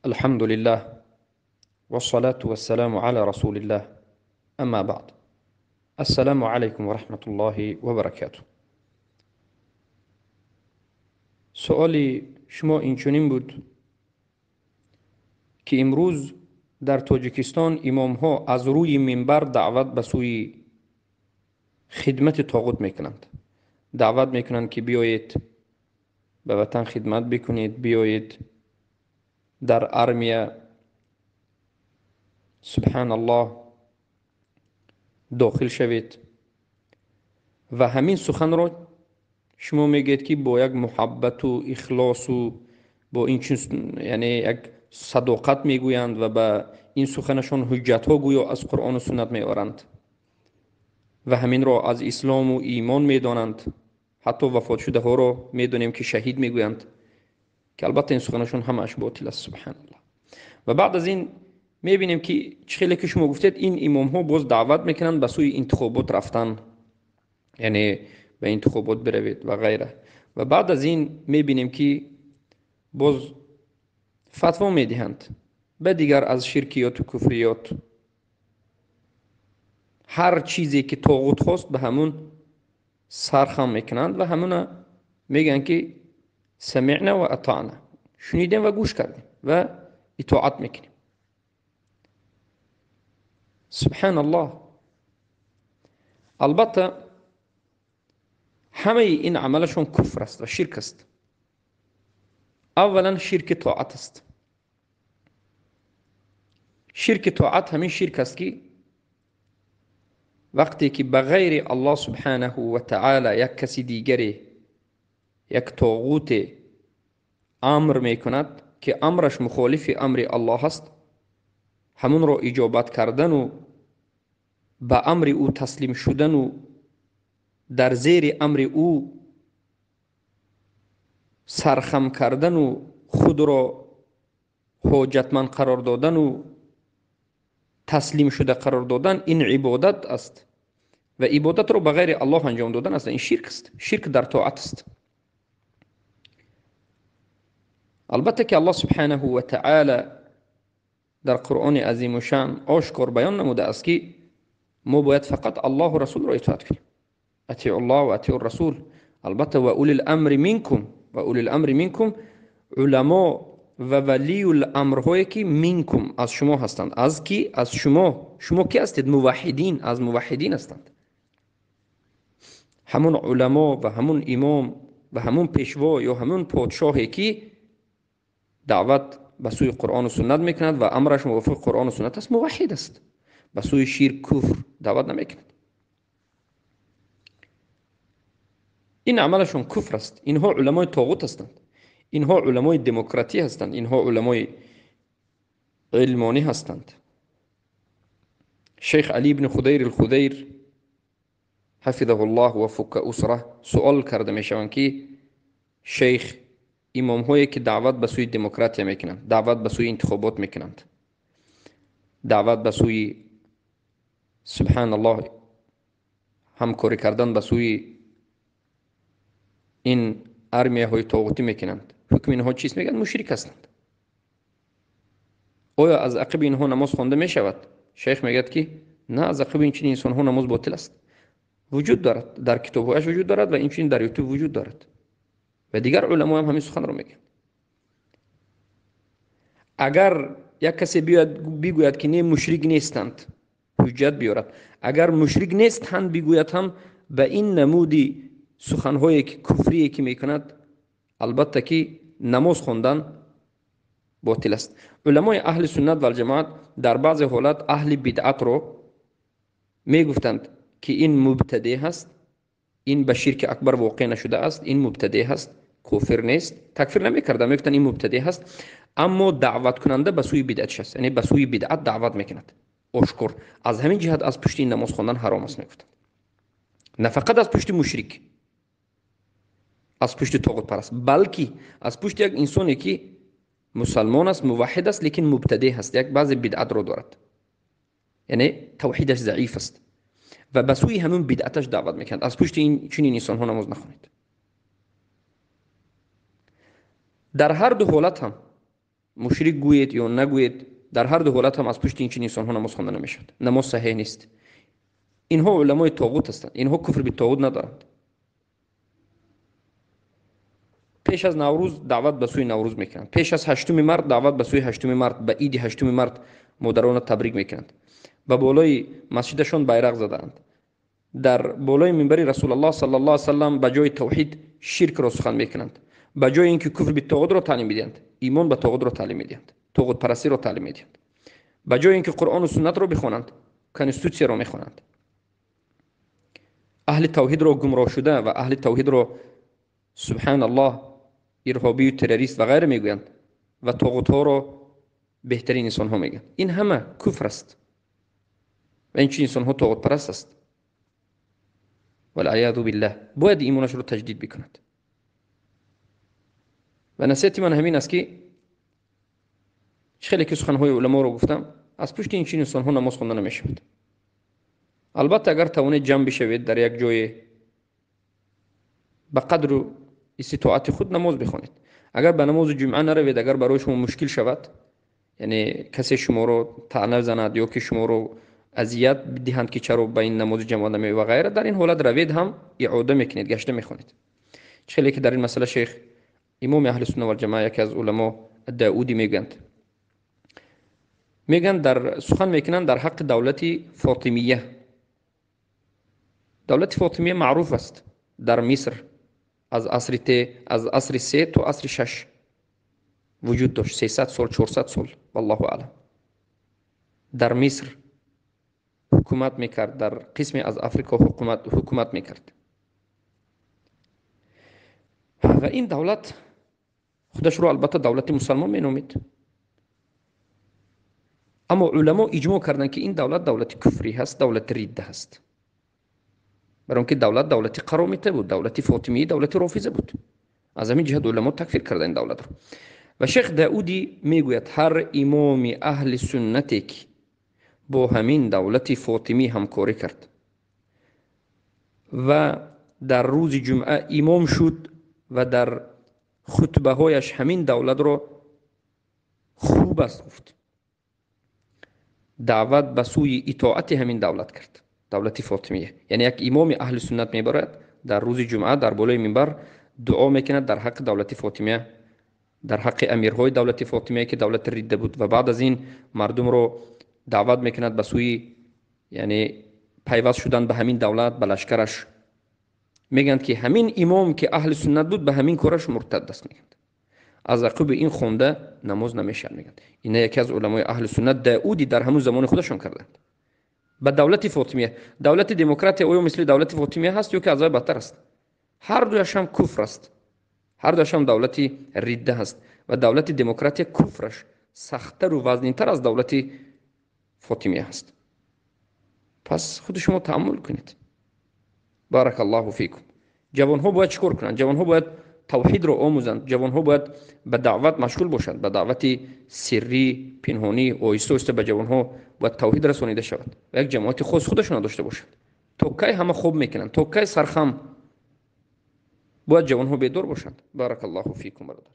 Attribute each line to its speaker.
Speaker 1: الحمد لله والصلاة والسلام على رسول الله، أما بعد. السلام علیکم و رحمة الله و برکاته. سؤالی شما اینچنین بود که امروز در تاجیکستان امام ها از روی منبر دعوت به سوی خدمت طاغوت میکنند. دعوت میکنند که بیایید به وطن خدمت بکنید، بیایید در армия سبحان الله داخل شوید. و همین سخن را شما میگید که با یک محبت و اخلاص و با این چیز، یعنی یک صداقت میگویند و به این سخنشان حجت ها گویا از قرآن و سنت میآورند و همین را از اسلام و ایمان میدانند. حتی وفات شده ها را میدانیم که شهید میگویند، که البته این سخنشون همش باطل است، سبحان الله. و بعد از این میبینیم که خیلی که شما گفتید این امام ها باز دعوت میکنند به سوی انتخابات رفتن، یعنی به انتخابات بروید و غیره. و بعد از این میبینیم که باز فتوا میدهند به دیگر از شرکیات و کفریات، هر چیزی که طاغوت خواست به همون سرخم میکنند و همون میگن که سمعنا و اطعنا، شنیدیم و گوش کردیم و اطاعت میکنیم. سبحان الله. البته همه این عملشون کفر است و شرک است. اولا شرک طاعت است. شرک طاعت همین شرک است که وقتی که بغیر الله سبحانه و تعالی یک کسی دیگری، یک طاغوت امر میکند که امرش مخالف امر الله است، همون را اجابت کردن و به امر او تسلیم شدن و در زیر امر او سرخم کردن و خود را حاجتمند قرار دادن و تسلیم شده قرار دادن، این عبادت است و عبادت را بغیر الله انجام دادن است. این شرک است، شرک در طاعت است. البته که الله سبحانه و تعالی در قرآن عظیم و شان آشکار بیان نموده است که ما باید فقط الله و رسول را اطاعت کنیم. اطیعوا الله و اطیعوا الرسول. البته و اولی الامر منکم، و اولی الامر منکم علما و ولی الامرهایی که منکم از شما هستند. از کی؟ از شما. شما کی هستید؟ موحدین. از موحدین هستند. همون علما و همون امام و همون پیشوا یا همون پادشاهی که دعوت به سوی قرآن و سنت میکند و امرش موافق قرآن و سنت است، موحد است. به سوی شرک کفر دعوت نمیکند. این عملشون کفر است. اینها علمای طاغوت هستند، اینها علمای دموکراتی هستند، اینها علمای علمانی هستند. شیخ علی بن خدیر الخدیر حفظه الله و فک اسره سوال کرده میشوند که شیخ، امام هایی که دعوت به سوی دموکراتی میکنند، دعوت به سوی انتخابات میکنند، دعوت به سوی سبحان الله همکاری کردن به سوی این армия های طاغوتی میکنند، حکم اینها چیست؟ میگن مشرک هستند. آیا از عقب اینها نماز خوانده میشود؟ شیخ میگد که نه، از عقب این چنین انسان ها نماز باطل است. وجود دارد، در کتابهایش وجود دارد و این چنین در یوتیوب وجود دارد و دیگر علما هم همین سخن رو میگن. اگر یک کسی بیاد بگوید که نه مشرک نیستند، حجت بیارد. اگر مشرک نیستند بگوید هم به این نمودی سخنهایی که کفریه که میکند، البته که نماز خواندن باطل است. علمای اهل سنت و الجماعت در بعض حالات اهل بدعت رو میگفتند که این مبتدع هست، این به شرک اکبر واقع نشده است، این مبتدع هست، کافر نیست. تکفیر نمیکردند، میگفتند این مبتدع هست، اما دعوت کننده به سوی بدعتش است، یعنی به سوی بدعت دعوت میکند آشکار. از همین جهت از پشت این نماز خواندن حرام است میگفتند، نه فقط از پشت مشرک، از پشت طاغوت پرست، بلکه از پشت یک انسانی که مسلمان است، موحد است، لیکن مبتدع هست، یک بعض بدعت رو دارد، یعنی توحیدش ضعیف است و به سوی همون بدعتش دعوت میکند. از پشت این چنین انسان ها نماز نخونید. در هر دو حالت هم Мушрик гӯед ё нагӯед, дар ҳар ду ҳолат ҳам аз пушти ин чунин инсонҳо намоз хонда намешавад. Намоз саҳеҳ нест. Инҳо уламои тоғут ҳастанд. Инҳо куфр би тоғут надоранд. Пеш аз Наврӯз даъват ба сӯи Наврӯз мекунанд. Пеш аз 8 март даъват ба сӯи 8 март, ба иди 8 март модаронро табрик мекунанд. Ба болои масҷидашон байрақ задаанд. Дар болои минбари Расулуллоҳ саллаллоҳу алайҳи васаллам ба ҷои тавҳид ширкро сухан мекунанд. Ба ҷои инки куфр би тоғутро таълим медиҳанд, имон ба тоғутро таълим медиҳанд, тоғутпарастиро таълим медиҳанд. Ба ҷои инки Қуръону суннатро бихонанд, конститутсияро мехонанд. Аҳли тавҳидро гумроҳ шуда ва аҳли тавҳидро субҳаналлоҳ ирҳобию террорист ва ғайра мегӯянд ва тоғутҳоро беҳтарин инсонҳо мегӯянд. Ин ҳама куфр аст ва ин чунин инсонҳо тоғутпараст аст. Валъаязу биллаҳ, бояд имонашро таҷдид бикунад. Ва насиҳати ман ҳамин аст, ки хеле ки суханҳои уламоро гуфтам, аз пушти ин чунин инсонҳо намоз хонда намешавад. Албатта агар тавонед ҷамъ бишавед дар як ҷое ба қадру иститоати худ намоз бихонед. Агар ба намози ҷумъа наравед, агар барои шумо мушкил шавад, яъне касе шуморо таъна занад ё ки шуморо азият бидиҳанд, ки чаро ба ин намози ҷамоат намеоед ва ғайра, дар ин ҳолат равед ҳам иъода мекунед, гашта мехонед. Хеле ки дар ин масъала шейх имоми аҳли сунна валҷамоа, яке аз уламо Даудӣ мегӯянд, дар сухан мекунанд дар ҳаққи давлати Фотимия. Давлати Фотимия маъруф аст дар Миср, аз асри 3 то асри 6 вуҷуд дошт, 300 сол, 400 сол, валлоҳу аълам. Дар Миср ҳукумат мекард, дар қисме аз Африко ҳукумат мекард. Ва ин давлат худашро албатта давлати мусалмон меномид. Аммо уламо иҷмоъ карданд, ки ин давлат давлати куфрӣ ҳаст, давлати ридда ҳаст. Барои он ки давлат давлати қаромита буд, давлати фотимӣ, давлати рофиза буд. Аз ҳамин ҷиҳат уламо такфир карданд ин давлатро. Ва шейх Даудӣ мегӯяд, ҳар имоми аҳли суннате ки бо ҳамин давлати фотимӣ ҳамкорӣ кард ва дар рӯзи ҷумъа имом шуд ва дар хутбаҳояш ҳамин давлатро хуб аст гуфт, даъват ба сӯи итоати ҳамин давлат кард, давлати фотимия. Яъне як имоми аҳли суннат мебарад дар рӯзи ҷумъа дар болои минбар дуо мекунад дар ҳаққи давлати фотимия, дар ҳаққи амирҳои давлати фотимия ки давлати ридда буд, ва баъд аз ин мардумро даъват мекунад ба сӯи, яъне пайваст шудан ба ҳамин давлат, ба лашкараш. Мегӯянд ки ҳамин имом ки аҳли суннат буд ба ҳамин кораш муртад аст, мегӯянд. Аз ақиби ин хонда намоз намешавад, мегӯянд. Ина яке аз уламои аҳли суннат Даудӣ дар ҳамун замони худашон карданд. Ба давлати Фотимия. Давлати демократия оё мисли давлати Фотимия ҳаст ё ки аз вай бадтар аст? Ҳар дуяш ҳам куфр аст, ҳар дуяш ҳам давлати ридда ҳаст ва давлати демократия куфраш сахттару вазнинтар аз давлати Фотимия ҳаст. Пас худи шумо тааммул кунед. Баракаллоҳу фикум. Ҷавонҳо бояд чӣ кор кунанд? Ҷавонҳо бояд тавҳидро омӯзанд. Ҷавонҳо бояд ба даъват машғул бошанд, ба даъвати сиррӣ, пинҳонӣ, оҳиста оҳиста ба ҷавонҳо бояд тавҳид расонида шавад ва як ҷамоати хос худашонро дошта бошанд. То кай ҳама хоб мекунанд? То кай сархам? Бояд ҷавонҳо бедор бошанд. Баракаллоҳу фикум, бародар.